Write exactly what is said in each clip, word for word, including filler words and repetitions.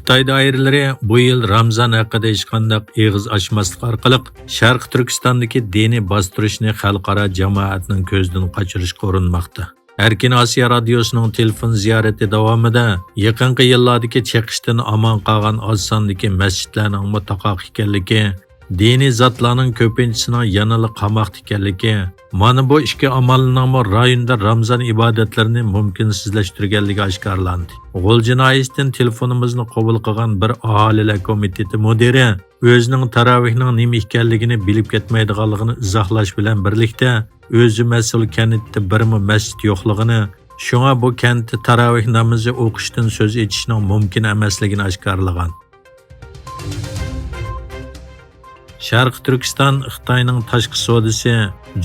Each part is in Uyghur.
خىتاي دائىرىلىرى بۇ يىل رامزان ھەققىدە ھېچقانداق ئېغىز ئاچماسلىق ئارقىلىق شەرقىي تۈركىستاندىكى دىنىي باستۇرۇشنى خەلقئارا جامائەتنىڭ كۆزىدىن قاچۇرۇشقا ئۇرۇنماقتا. ئەركىن ئاسىيا رادىيوسىنىڭ تېلېفون زىيارىتى داۋامىدا يېقىنقى يىللاردىكى چېقىشتىن ئامان قالغان ئاز ساندىكى مەسچىتلەرنىڭمۇ تاقاق ئىكەنلىكى، دىنىي زاتلارنىڭ كۆپىنچىسىنىڭ يەنىلا قاماقتا ئىكەنلىكى، مانا بۇ ئىككى ئامالنىڭمۇ رايوندا رامزان ئىبادەتلىرىنى مۇمكىنسىزلەشتۈرگەنلىكى ئاشكارىلاندى. غۇلجا ناھىيەسىدىن تېلېفونىمىزنى قوبۇل قىلغان بىر ئاھالىلەر كومىتېتى مۇدىرى ئۆزىنىڭ تاراۋىھنىڭ نېمە ئىكەنلىكىنى بىلىپ كەتمەيدىغانلىقىنى ئىزاھلاش بىلەن بىرلىكتە، ئۆزى مەسئۇل كەنتتە بىرمۇ مەسچىت يوقلۇقىنى، شۇڭا بۇ كەنتتە تاراۋىھ نامىزى ئوقۇشتىن سۆز ئېچىشنىڭ مۇمكىن ئەمەسلىكىنى ئاشكارىلىغان. شەرقىي تۈركىستان خىتاينىڭ تاشقى سودىسى،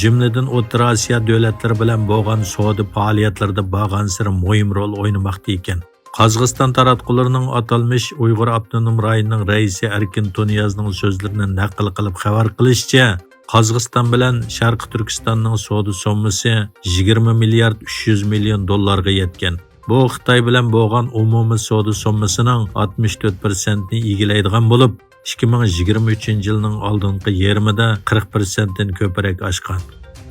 جۈملىدىن ئوتتۇرا ئاسىيا دۆلەتلىرى بىلەن بولغان سودا پائالىيەتلىرىدە بارغانسېرى مۇھىم رول ئوينىماقتا ئىكەن. قازاقىستان تاراتقۇلىرىنىڭ ئاتالمىش ئۇيغۇر ئاپتونوم رايونىنىڭ رەئىسى ئەركىن تۇنىيازنىڭ سۆزلىرىنى نەقىل قىلىپ خەۋەر قىلىشىچە، قازاقىستان بىلەن شەرقىي تۈركىستاننىڭ سودا سوممىسى يىگىرمە مىليارد ئۈچ يۈز مىليون دوللارغا يەتكەن. بۇ خىتاي بىلەن بولغان ئومۇمىي سودا سوممىسىنىڭ ئاتمىش تۆت پىرسەنتىنى ئىگىلەيدىغان بولۇپ، ئىككى مىڭ يىگىرمە ئۈچىنچى يىلنىڭ ئالدىنقى يېرىمىدا قىرىق پىرسەنتتىن كۆپرەك ئاشقان.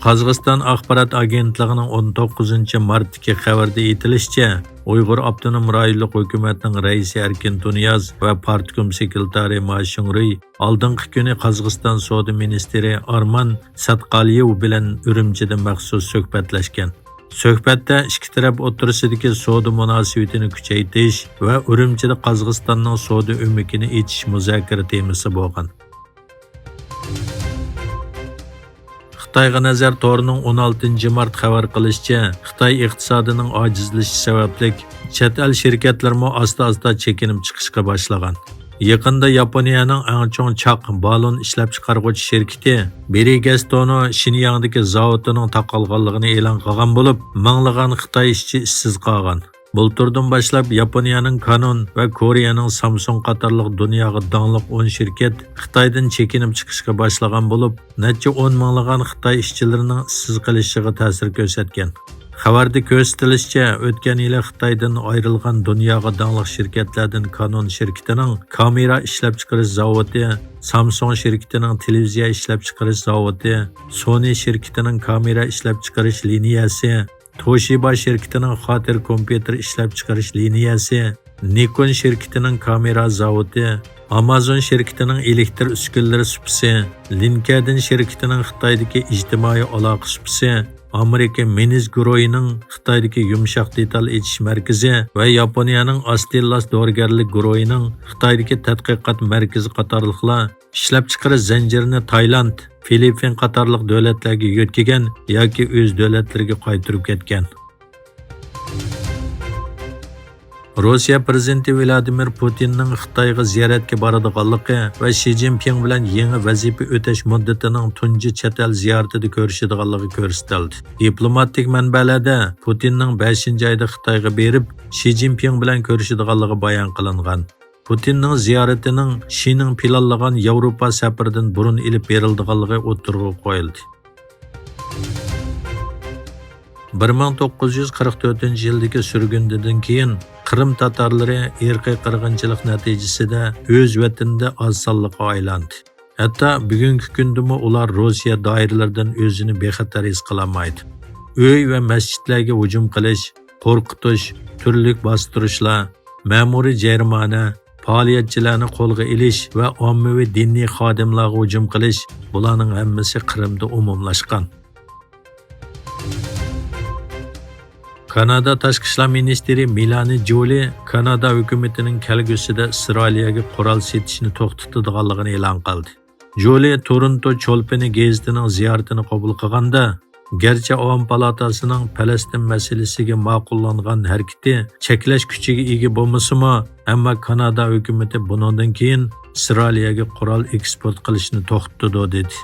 قازاقىستان ئاخبارات ئاگېنتلىقىنىڭ ئون توققۇزىنچى مارتتىكى خەۋىرىدە ئېيتىلىشىچە، ئۇيغۇر ئاپتونوم رايونلۇق ھۆكۈمەتنىڭ رەئىسى ئەركىن تۇنىياز ۋە پارتكوم سېكرېتارى ما شىڭرۇي ئالدىنقى كۈنى قازاقىستان سودا مىنىستىرى ئارمان ساتقالىيېۋ بىلەن ئۈرۈمچىدە مەخسۇس سۆھبەتلەشكەن. سۆھبەتتە ئىككى تەرەپ ئوتتۇرىسىدىكى سودا مۇناسىۋىتىنى كۈچەيتىش ۋە ئۈرۈمچىدە قازاقىستاننىڭ سودا ئۆمىكىنى ئېچىش مۇزاكىرە تېمىسى بولغان. خىتايغا نەزەر تورىنىڭ ئون ئالتىنچى مارت خەۋەر قىلىشىچە، خىتاي ئىقتىسادىنىڭ ئاجىزلىشىشى سەۋەبلىك، چەت ئەل شىركەتلىرىمۇ ئاستا-ئاستا چېكىنىپ چىقىشقا باشلىغان. يېقىندا ياپونىيەنىڭ ئەڭ چوڭ چاق بالون ئىشلەپچىقارغۇچى شىركىتى بىرىگەستونو شىنياڭدىكى زاۋۇتىنىڭ تاقالغانلىقىنى ئېلان قىلغان بولۇپ، مىڭلىغان خىتاي ئىشچى ئىشسىز قالغان. بۇلتۇردىن باشلاپ ياپونىيەنىڭ كانون ۋە كورېيەنىڭ سامسۇڭ قاتارلىق دۇنياغا داڭلىق ئون شىركەت خىتايدىن چېكىنىپ چىقىشقا باشلىغان بولۇپ، نەچچە ئون مىڭلىغان خىتاي ئىشچىلىرىنىڭ ئىشسىز قېلىشىغا تەسىر كۆرسەتكەن. خەۋەردە كۆرسىتىلىشىچە، ئۆتكەن يىلى خىتايدىن ئايرىلغان دۇنياغا داڭلىق شىركەتلەردىن كانون شىركىتىنىڭ كامېرا ئىشلەپچىقىرىش زاۋۇتى، سامسۇڭ شىركىتىنىڭ تېلېۋىزىيە ئىشلەپچىقىرىش زاۋۇتى، سونى شىركىتىنىڭ كامېرا ئىشلەپچىقىرىش لىنىيەسى، توشىبا شىركىتىنىڭ خاتىرە كومپيۇتېر ئىشلەپچىقىرىش لىنىيەسى، نىكون شىركىتىنىڭ كامېرا زاۋۇتى، ئامازون شىركىتىنىڭ ئېلېكتر ئۈسكۈنىلىرى سۇپىسى، لىنكەدىن شىركىتىنىڭ خىتايدىكى ئىجتىمائىي ئالاقە سۇپىسى، ئامېرىكا مېنىز گۇرۇھىنىڭ خىتايدىكى يۇمشاق دېتال ئېچىش مەركىزى ۋە ياپونىيەنىڭ ئاستېللاس دورىگەرلىك گۇرۇھىنىڭ خىتايدىكى تەتقىقات مەركىزى قاتارلىقلار ئىشلەپچىقىرىش زەنجىرىنى تايلاند، فىلىپپىن قاتارلىق دۆلەتلەرگە يۆتكىگەن ياكى ئۆز دۆلەتلىرىگە قايتۇرۇپ كەتكەن. روسىيە پىرېزىدېنتى ۋلادىمىر پۇتىننىڭ خىتايغا زىيارەتكە بارىدىغانلىقى ۋە شى جىنپىڭ بىلەن يېڭى ۋەزىپە ئۆتەش مۇددىتىنىڭ تۇنجى چەت ئەل زىيارىتىدە كۆرۈشىدىغانلىقى كۆرسىتىلدى. دىپلوماتىك مەنبەلەردە پۇتىننىڭ بەشىنچى ئايدا خىتايغا بېرىپ، شى جىنپىڭ بىلەن كۆرۈشىدىغانلىقى بايان قىلىنغان. پۇتىننىڭ زىيارىتىنىڭ شىنىڭ پىلانلىغان ياۋروپا سەپىرىدىن بۇرۇن ئېلىپ بېرىلىدىغانلىقى ئوتتۇرىغا قويۇلدى. بىر مىڭ توققۇز يۈز قىرىق تۆتىنچى يىلدىكى سۈرگۈندىن كېيىن، قىرىم تاتارلىرى ئىرقىي قىرغىنچىلىق نەتىجىسىدە ئۆز ۋەتىنىدە ئاز سانلىققا ئايلاندى. ھەتتا بۈگۈنكى كۈندىمۇ ئۇلار روسىيە دائىرىلىرىدىن ئۆزىنى بىخەتەر ھېس قىلالمايدۇ. ئۆي ۋە مەسچىتلەرگە ھۇجۇم قىلىش، قورقۇتۇش، تۈرلۈك باستۇرۇشلار، مەمۇرىي جەرىمانە، پائالىيەتچىلەرنى قولغا ئېلىش ۋە ئاممىۋى دىنىي خادىملارغا ھۇجۇم قىلىش، بۇلارنىڭ ھەممىسى قىرىمدا ئومۇملاشقان. كانادا تاشقى ئىشلار مىنىستىرى مېلانى جولى كانادا ھۆكۈمىتىنىڭ كەلگۈسىدە ئىسرائىلىيەگە قورال سېتىشنى توختىتىدىغانلىقىنى ئېلان قىلدى. جولى تورونتو چولپىنى گېزىتىنىڭ زىيارىتىنى قوبۇل قىلغاندا، گەرچە ئاۋام پالاتاسىنىڭ پەلەستىن مەسىلىسىگە ماقۇللانغان ھەرىكىتى چەكلەش كۈچىگە ئىگە بولمىسىمۇ، ئەمما كانادا ھۆكۈمىتى بۇنىڭدىن كېيىن ئىسرائىلىيەگە قورال ئېكسپورت قىلىشنى توختىتىدۇ، دېدى.